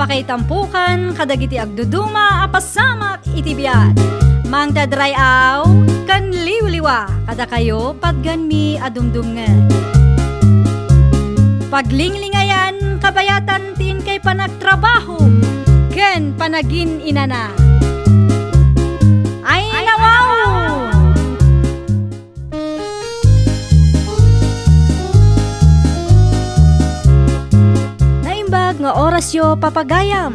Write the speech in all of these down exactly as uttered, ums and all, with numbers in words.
Pakaitampukan kadagiti agduduma a pasamak iti biag. Mangted ray-aw ken liwliwa kadakayo patganmi a dumdumngeg. Paglinglingayan kabayatan ti inkay panagtrabaho ken panagin-inana. Ay, nawaw! Naimbag nga orasyo, papagayam.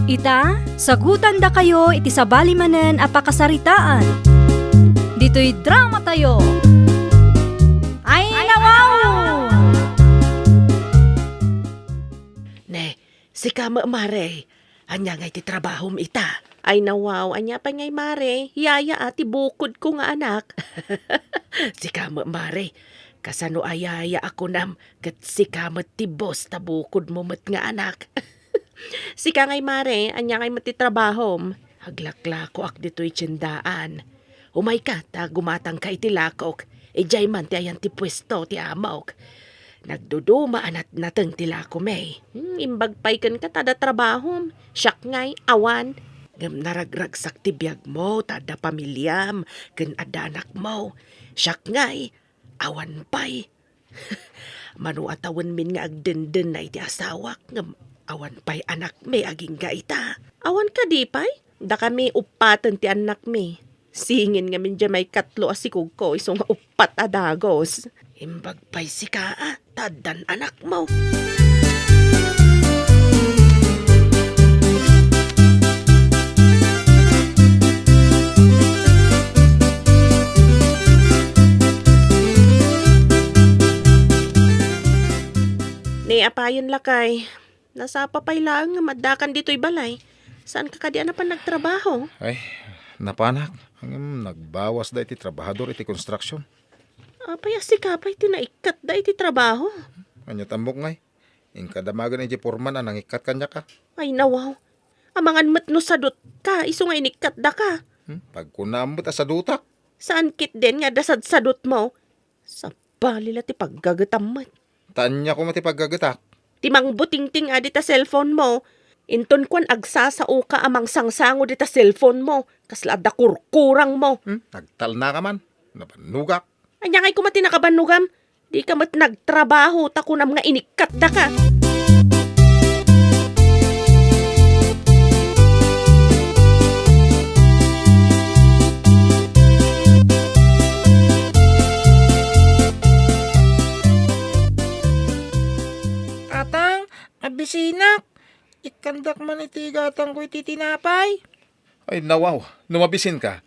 Ita, sagutandakayo iti sabali manen a pakasaritaan. Ditoy dramatayo. Ay, nawaw! Ne, sika met, mare. Ania ngay ti trabahom ita? Ay, nawaw, ania pay ngay, mare? Yaya a ti bukodko nga anak. Sika met, mare. Kasano a yaya a kunam, ket sika met ti boss ta bukodmo met nga anak. Sika ngay, mare, ania ngay met ti trabahom? Aglaklakoak ditoy tiendaan. Umayka ta gumatangka iti lakok. Idiay man ti ayan ti puesto ti amok. Nagduduma a natnateng ti lakomi. Hmm, imbag pay kenka ta adda trabahom. Siak ngay, awan. Ngem naragragsak ti biagmo ta adda pamiliam ken adda anakmo. Siak ngay, awan pay. Mano a tawenmin nga agdendenna iti asawak, ngem awan pay anakmi agingga ita. Awan kadi pay? Dakami uppaten ti annakmi. Singin ngamin diay maikatlo a sikugko isu nga uppat a dagus. Imbag pay sika a, ta addan anakmo. Ni apayen lakay, nasapa pay laeng nga maddakan ditoy balay. Saanka kadi a napan nagtrabaho? Ay, napanak. Ngem nagbawasda iti trabahador iti construction. Apay a sika pay ti naikkatda iti trabaho? Ania ti ammok ngay? Inka damagen idiay foreman a nangikkat kaniak a. Ay, nawaw. Amangan met no sadutka, isu nga inikkatdaka. Hmm? Pagkunaam met a sadutak. Saan ketdin nga adda sadsadutmo? Sabali la ti paggagetam met. Ta ania koma ti paggagetak? Ti mangbutingting a dita cellphone mo. Inton kuan agsasaoka a mangsangsango dita cellphone mo, kasla adda kurkurang mo. Hmm? Nagtalnaka man. Nabannogak. Ania ngay koma ti nakabannogam? Dika met nagtrabaho ta kunam nga inikkatdaka. Tatang, mabisinak. Ikkandak man iti gatangko iti tinapay. Ay, nawaw, no mabisinka,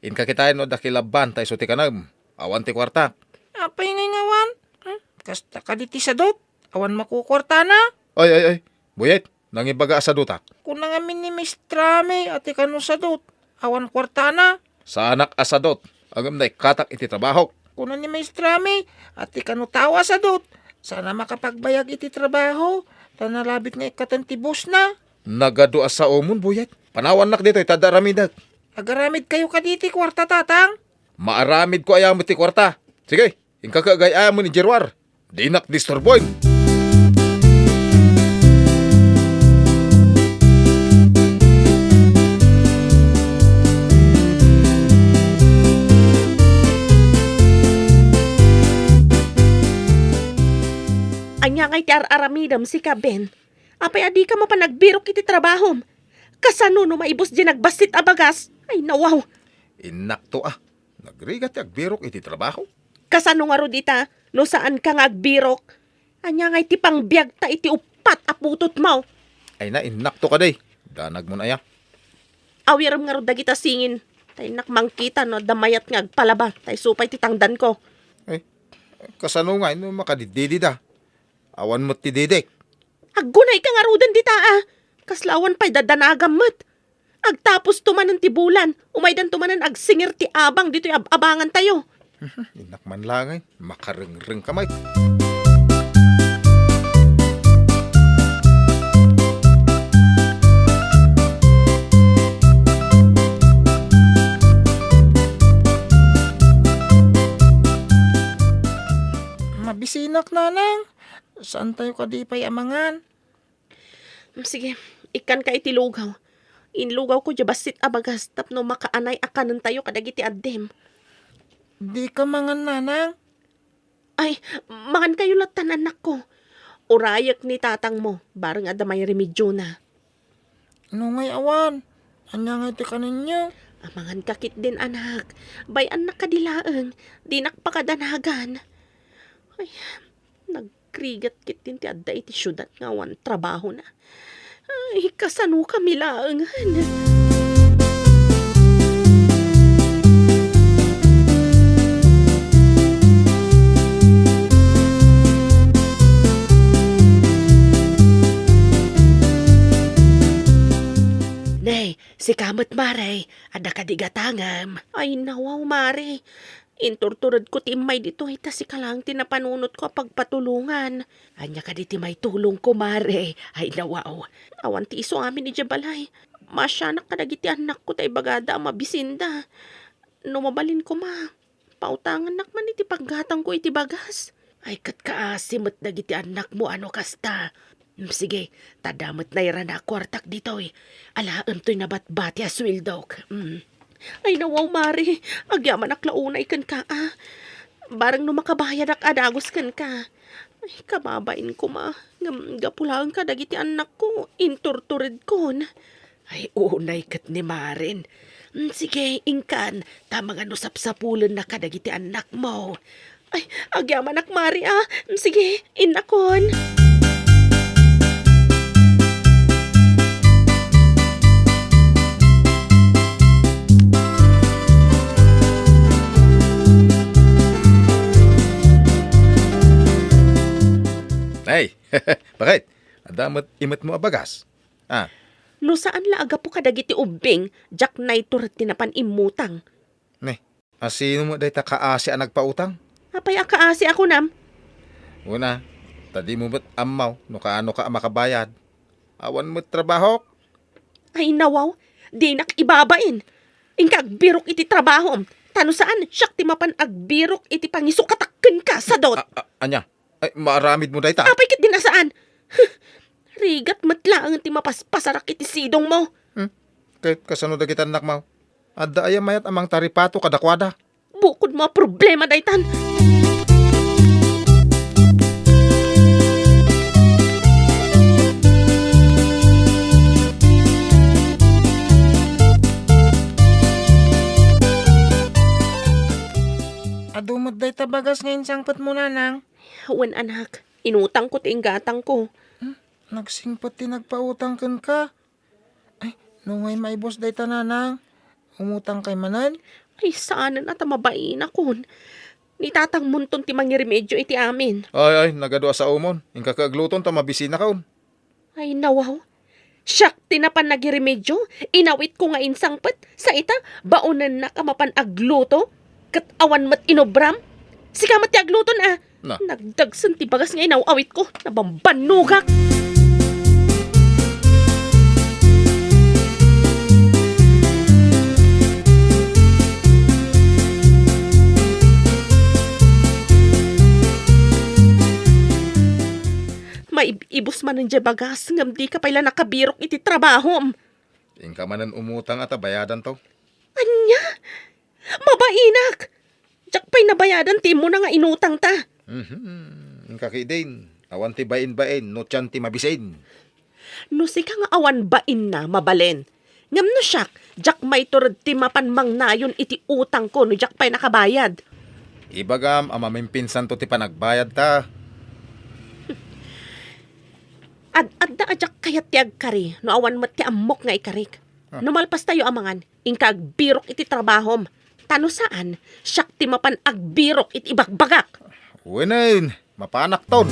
inka kitaen no adda kilabban ta isu ti kanem. Awan ti kuartak. Apay ngay nga awan? Hmm? Kasta kadi ti sadut? Awan makukuartana? Ay, ay, ay. Buyet, nangibaga a sadutak. Kuna ngamin ni Miss Trami a ti kano sadut. Awan kuartana. Saanak a sadut. Ngem naikkatak iti trabahok. Kuna ni Miss Trami a ti kano tao a sadut. Saan a makapagbayag iti trabaho. Ta nalabit nga ikkaten ti boss na. Nagadu a saomon, Buyet. Panawannak ditoy ta adda aramidek. Agaramid kayo kadi ti kuarta, Tatang? Maaramidko aya met ti kuarta. Sige, inkaka agay-ayamen idiay ruar. Dinak disturboen. Ania ngay ti ar-aramidem, sika, Ben? Apay a dika mapan agbirok iti trabahom? Kasano no maibus diay nagbassit a bagas? Ay, nawaw! Innakto a, nagrigat ti agbirok iti trabaho. Kasano ngarud ita no saanka nga agbirok? Ania ngay ti pangbiagta iti uppat a putotmo? Ay na, innakto kadi. Danagmon aya. Awirem ngarud dagita singin. Ta innak mangkita no adda mayat nga agpalaba. Ta isu pay ti tangdanko. Eh, kasano ngay no makadiddidida? Awan met ti didik. Aggunayka ngaruden dita a. Kasla awan pay dadanagam met. Agtapusto manen ti bulan, umaydanto manen agsingir ti abang ditoy ab-abangantayo. Innak man laeng, makarengrengka met. Mabisinak, Nanang. Saantayo kadi pay a mangan? Sige, ikkanka iti lugaw. Inlugawko diay bassit a bagas tapno makaanay a kanentayo kadagiti addim. Dika mangan, nanang? Ay, mangankayo lattan, annakko. Urayek ni tatangmo, bareng adda mairemediona. No ngay awan, ania ngay ti kanenyo? Amangan ka ketdin, anak. Bay-annak kadi laeng, dinak pakadanagan. Ay, nagrigat ketdin ti adda iti siudad nga awan trabahona. Ay, kasano kami laengen? Nay, sika met, Mare, adda kadi gatangem? Ay, nawaw, Mare. Inturturedko ti immay ditoy, ta sika laeng ti napanunotko a pagpatulongan. Ania kadi ti maitulongko, Mare? Ay, nawaw. Awan ti isu amin idiay balay. Maasianak kadagiti annakko ta ibagada a mabisinda. No mabalin koma, pautangannak man iti paggatangko iti bagas. Ay, ket kaasi met dagiti annakmo a no kasta. Mm, sige, ta adda met nairana a kuartak ditoy. Alaem toy nabatbati a sueldok. Mm. Ay, nawaw, Mare. Agyamanak la unay kenka, a. Bareng no makabayadak a dagus kenka. Ay, kababain koma. Ngem gapu laeng kadagiti annakko, inturturedkon. Ay, unay ket ni Maren. Mm, sige, inkan, ta mangano sapsapulenna kadagiti annakmo. Ay, agyamanak, Mare, a. Mm, sige, innakon. Hey, bakit? Adda met imetmo a bagas? Ah. No saan la a gapu kadagiti ubbing, diak nayto ret ti napan immutang. Ne, a sino met dayta kaasi a nagpautang? Apay a kaasi a kunam? Una, ta dimo met ammo no kaano ka a makabayad. Awan met trabahok. Ay, nawaw, dinak ibabain. Inka agbirok iti trabahom. Ta no saan, siak ti mapan agbirok iti pangisukatak kenka, sadot. A-, a-, ania? Ay, maaramidmo dayta? Apay ketdin a saan? Rigat met laeng ti mapaspasarak iti sidongmo. Hmm? Ket kasano dagiti annakmo? Adda aya mayat a mangtaripato kadakuada? Bukodmo a problema daytan. Adu met dayta bagas nga insangpetmo, nanang? Wen, anak, inutangko ti inggatangko. Hmm? Nagsingpet ti nagpautang kenka? Ay, no ngay maibus dayta, nanang, umutangkay manen? Ay, saanen a ta mabainakon. Ni tatangmonton ti mangiremedio iti amin. Ay, ay, nagadu a saomon. Inka agluton ta mabisinakon. Ay, nawaw. Siak ti napan nagiremedio, inawitko nga insangpet, sa ita, baonennak a mapan agluto, ket awan met inubram. Sika met ti agluton a. Na. Nagdagsen ti bagas nga inaw-awitko, nabambannogak. Maib-ibus manen diay bagas ngem dika pay la nakabirok iti trabahom. Inka manen umutang a ta bayadanto. Ania? Mabainak! Diak pay nabayadan ti immuna nga inutangta. Mhm. Inka ketdin, awan ti bain-bain no sian ti mabisin. No sika nga awan bainna, mabalin. Ngem no siak, diak mayto ret ti mapan mangnayon iti utangko no diak pay nakabayad. Ibagam a mamimpinsanto ti panagbayadta. Ad-adda a diak kayat ti agkari no awan met ti ammok nga ikarik. Ah. No malpastayo a mangan, inka agbirok iti trabahom. Ta no saan, siak ti mapan agbirok iti ibagbagak. Wenen, mapanakton.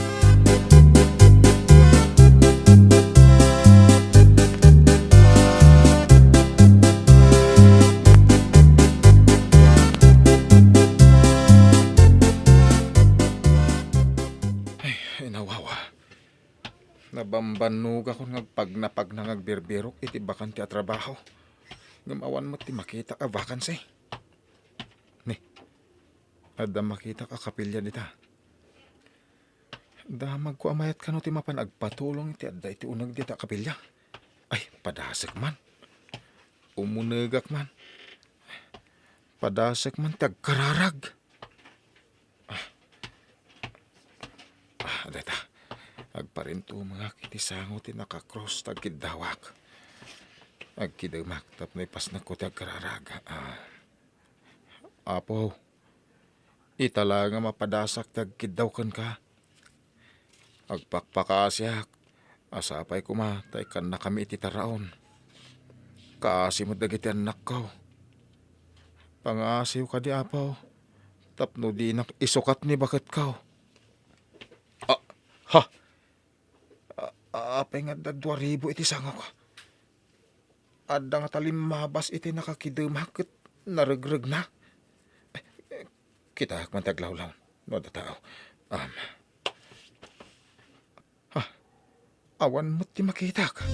Ay, inawawa. Nabambannogakon nga agpagnapagna nga agbirbirok iti bakante a trabaho. Ngem awan met ti makitak a vacancy. Ni, adda makitak a kapilya dita. Damagko a mayat kano ti mapan agpatulong iti adda iti uneg dita a kapilya. Ay, padasek man. Umunegak man. Padasek man ti agkararag. Ah, ah, dayta. Agparintumengak iti sango ti nakakrus ti agkiddawak. Agkidemak tapno ipasnekko ti agkararag. Ah. Apo, ita la nga mapadasak ti agkiddaw kenka. Agpakpakaasiak a sapay koma ta ikkannakami iti taraon. Kaasi met dagiti annakko. Pangaasiw kadi, Apo, tapno dinak isukat ni baketko. Ah, ha! A-, apay nga adda dua ribu iti sangok? Adda ngata limmabas iti nakakidemak ket naregregna. Kitaak man ti aglawlaw no adda tao. Am. Ha, awan met ti makitak.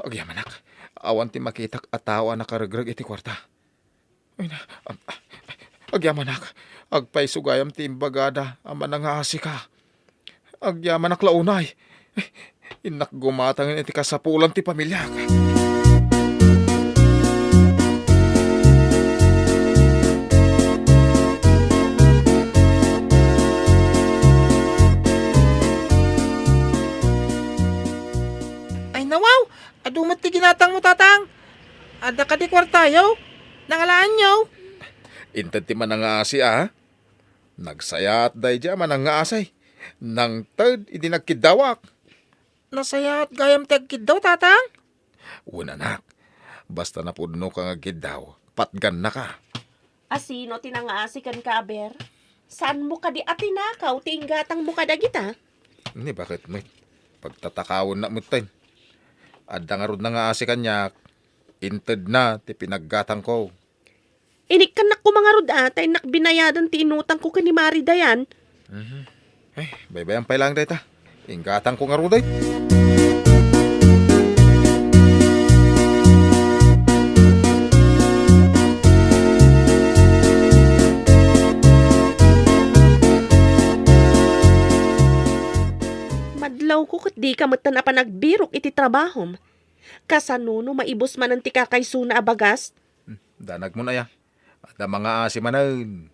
Agyamanak, awan ti makitak a tao a nakaregreg iti kuarta. Ay na, ag-, agyamanak, agpayso gayam ti imbagada a manangaasika. Agyamanak la unay. Innak gumatangen iti kasapulan ti pamiliak. Ay, nawaw! Adu met ti ginatangmo, Tatang. Adda kadi kuartayo? Nangalaanyo? Inted ti manangaasi, a? Nagsayaat daydi a manangaasi. Nangted idi nagkiddawak. Nasayaat gayam ti agkiddaw, Tatang? Wen, anak. Basta napudnoka nga agkiddaw, patgannaka. A sino ti nangaasi kenka, aber? Saanmo kadi a tinakaw ti inggatangmo kadagita? Ni baket met. Pagtatakawennak metten. Adda ngarud nangaasi kaniak, intedna ti pinaggatangko. Inikkannak koma ngarud a, ta innak binayadan ti inutangko ken ni Mari Dayan. Mhm. Ay, baybayan pay laeng dayta. Inggatangko ngarud ay. Madlawko ket dika metten a panagbirok iti trabahom. Kasano no maibus manen ti kakaysona a bagas? Hmm, danagmon aya. Adda mangaasi manen.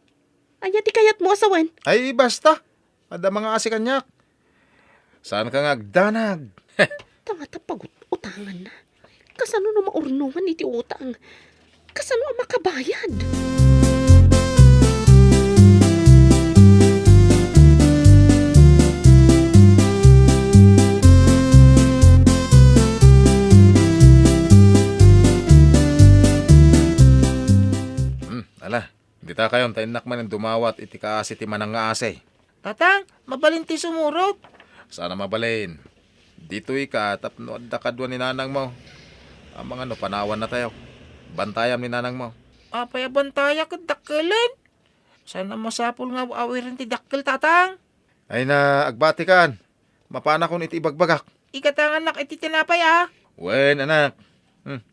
Ania ti kayatmo a sawen? Ay, basta. Adda mangaasi kaniak. Saanka nga agdanag. Tama ta pagut-utanganna. Kasano no maurnongan iti utang? Kasano a makabayad? Hmm, ala. Dita kayon ta innak manen dumawat iti kaasi ti manangaasi. Tatang, mabalin ti sumurot? Saan a mabalin. Ditoy ka tapno adda kadua ni nanangmo. Amangan no panawanna tayo. Bantayam ni nanangmo. Apay a bantayak ket dakkelen? Saan a masapul nga aw-awiren ti dakkel, Tatang? Ay na, agbatikan. Mapanakon iti ibagbagak. Igatangannak iti tinapay, a? Wen, anak. Hmm.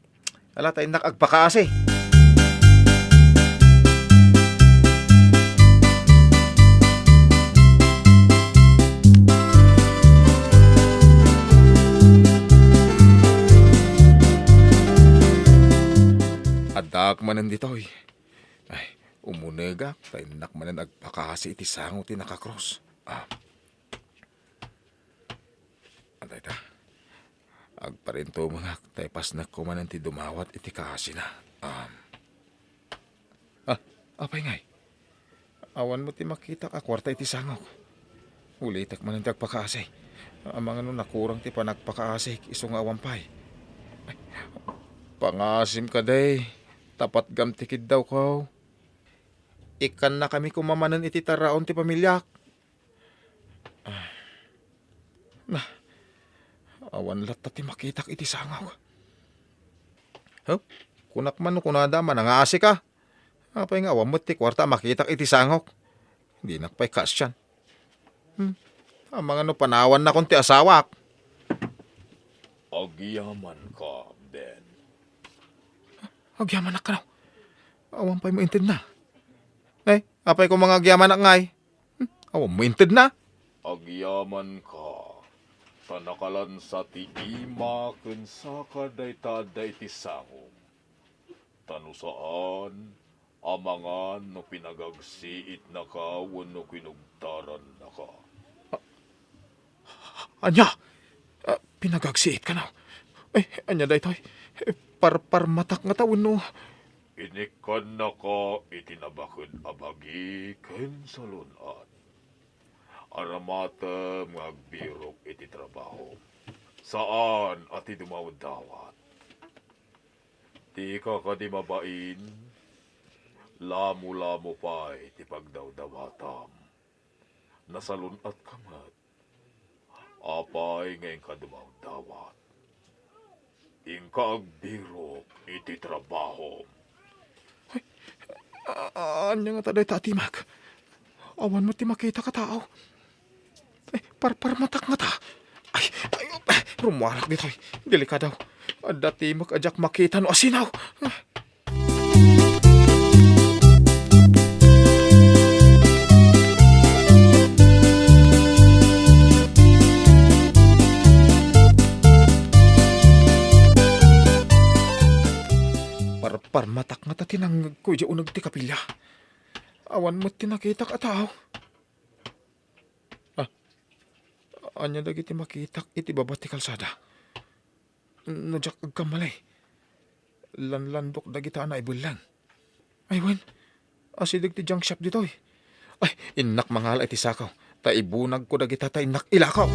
Ala, ta innak agpakaasi. Addaak manen ditoy. Ay, umunegak, ta innak manen agpakaasi iti sango ti nakakrus. Ah. Atay ta. Agparintumengak, ta ipasnekko manen ti dumawat iti kaasina. Um. Ah, apay ngay? Awan met ti makitak a kuarta iti sangok. Ulitek manen ti agpakaasi. Amangan no nakurang ti panagpakaasik, isu nga awan pay. Ay, pangasim kadi, ta patgam ti kiddawko. Ikkannakami koma manen iti taraon ti pamiliak. Ah. Na, awan latta ti makitak iti sangok. Huh? Kunak man no kunada, manangaasika. Apay nga awan met ti kuarta a makitak iti sangok? Dinak pay kaasian. Hmm. Amangan no panawannakon ti asawak. Agyamanka, Ben. Agyamanak kano? Awan pay maintedna. Ay, apay ko nga agyamanak ngay? Hmm, awan maintedna. Agyamanka, ta nakalansa ti ima ken saka dayta adda iti sangom. Ta no saan, amangan no pinagagsiitnaka wenno kinugtarannaka. Ania? Ah, pinagagsiit kano? Ay, ania daytoy? Eh, parparmatak ngata wenno? Inikkannaka iti nabaked a bagi ken salun-at. Aramatem nga agbirok iti trabaho. Saan a ti dumawdawat. Dika kadi mabain, lamolamo pay ti pagdawdawatam. Nasalun-atka met. Apay nga inka dumawdawat? Inka agbirok iti trabahom. A-, a-, ania ngata dayta a timek? Awan met ti makitak a tao. Ay, parparmatak ngata. Ay, ay, rummuarak ditoy. Delikado. Adda timek a diak makita no asino. Ah. Parparmatak ngata ti nangngegko idiay uneg ti kapilya. Awan met ti nakitak a tao. Ah, ania dagiti makitak iti baba ti kalsada? No diak agkamali, lanlandok dagita a naibelleng. Ay wen, asideg ti junk shop ditoy. Ay, innak mangala iti sako, ta ibunagko dagita ta innak ilako.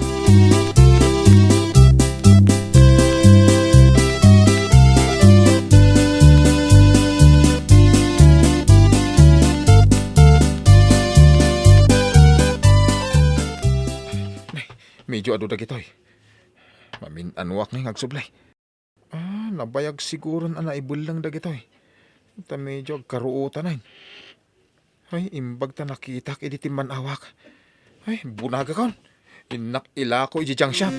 Ay, medyo adu dagitoy. Mamin-anuak ngay nga agsubli. Ah, nabayag siguron a naibelleng dagitoy. Ta medyo agkaruotanen. Ay, imbag ta nakitak idi timman-awak. Ay, bunagakon. Innak ilako iti junk shop.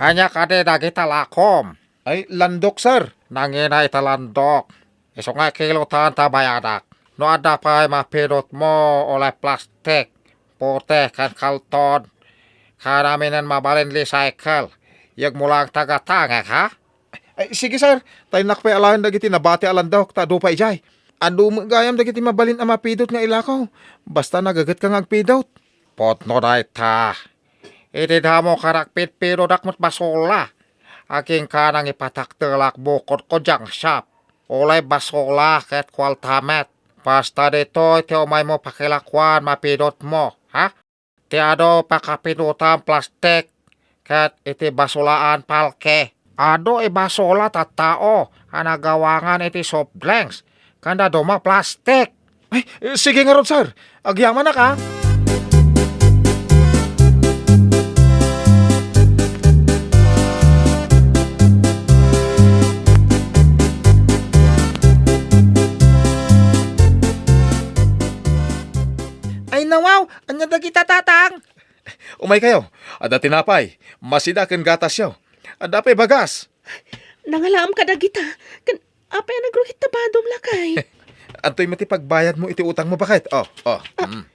Ania kadi dagita lakom? Ay, landok, sir. Nangina ita landok. Isu nga kilotan ta bayadak. No adda pay mapidotmo, ulay plastik, puti, ken kalton, kanaminen mabalin recycle. Yegmo laeng tagatangek, ha? Ay, sige, sir. Ta innak pay alaen dagiti nabati a landok, ta adu pay idiay. Adu met gayam dagiti mabalin a mapidot nga ilako. Basta nagagetka nga agpidot. Pudno dayta. Iti damo ket agpidpidodak met basula. Agingga nangipataktelak bukodko junk shop. Ulay basula ket kuarta met. Basta ditoy ti umaymo pakilakuan mapidotmo, ha? Ti adu pakapidotam plastik ket iti basulaan palke. Adu ibasula tattao a nagawangan iti soft drinks ken dadduma plastik. Ay, sige ngarud, sir. Agyamanak, a. Ay, nawaw! Ania dagita, Tatang? Umaykayo. Adda tinapay, masida ken gatasyo. Adda pay bagas. Nangalaam kadagita. Ken apay a nagrugit ta badom, lakay? Adtoy met ti pagbayadmo iti utangmo, baket. Oh, oh. Ah, mm.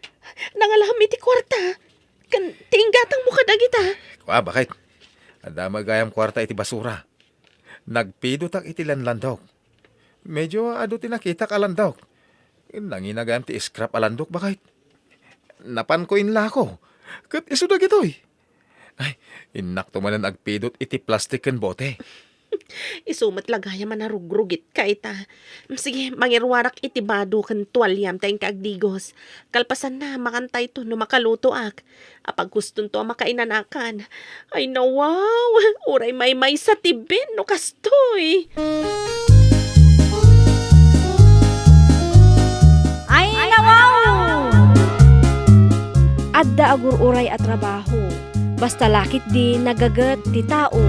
Nangalaam iti kuarta. Ken ti inggatangmo kadagita. Kua, baket. Adda met gayam kuarta iti basura. Nagpidotak iti lanlandok. Medyo adu ti nakitak a landok. Nangina gayam ti scrap a landok, baket. Napanko inlako. Ket isu dagitoy. Ay, innakto manen agpidot iti plastik ken bote. Isu met la gayam a narugrugitka ita. Sige, mangiruarak iti bado ken tualiam ta inka agdigos. Kalpasanna, makantayto no makalutoak. Apag gustonto a makainanakan. Ay, nawaw! Uray maymaysa ti Ben no kastoy. Ay, nawaw! Adda agur-uray a trabaho. basta la ketdi nagaget ti tao.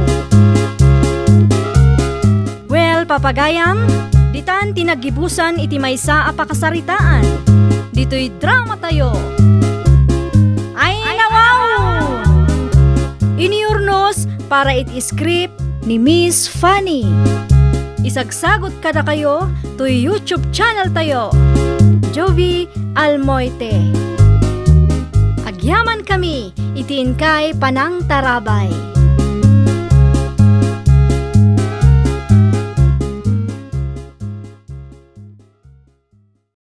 Well, papagayam, ditan ti naggibusan iti maysa a pakasaritaan. Ditoy dramatayo. Ay, nawaw! Inurnos para iti script ni Miss Fanny. Isagsagot kadakayo toy YouTube channel tayo, Jovie Almoite. Agyamankami iti inkay panangtarabay.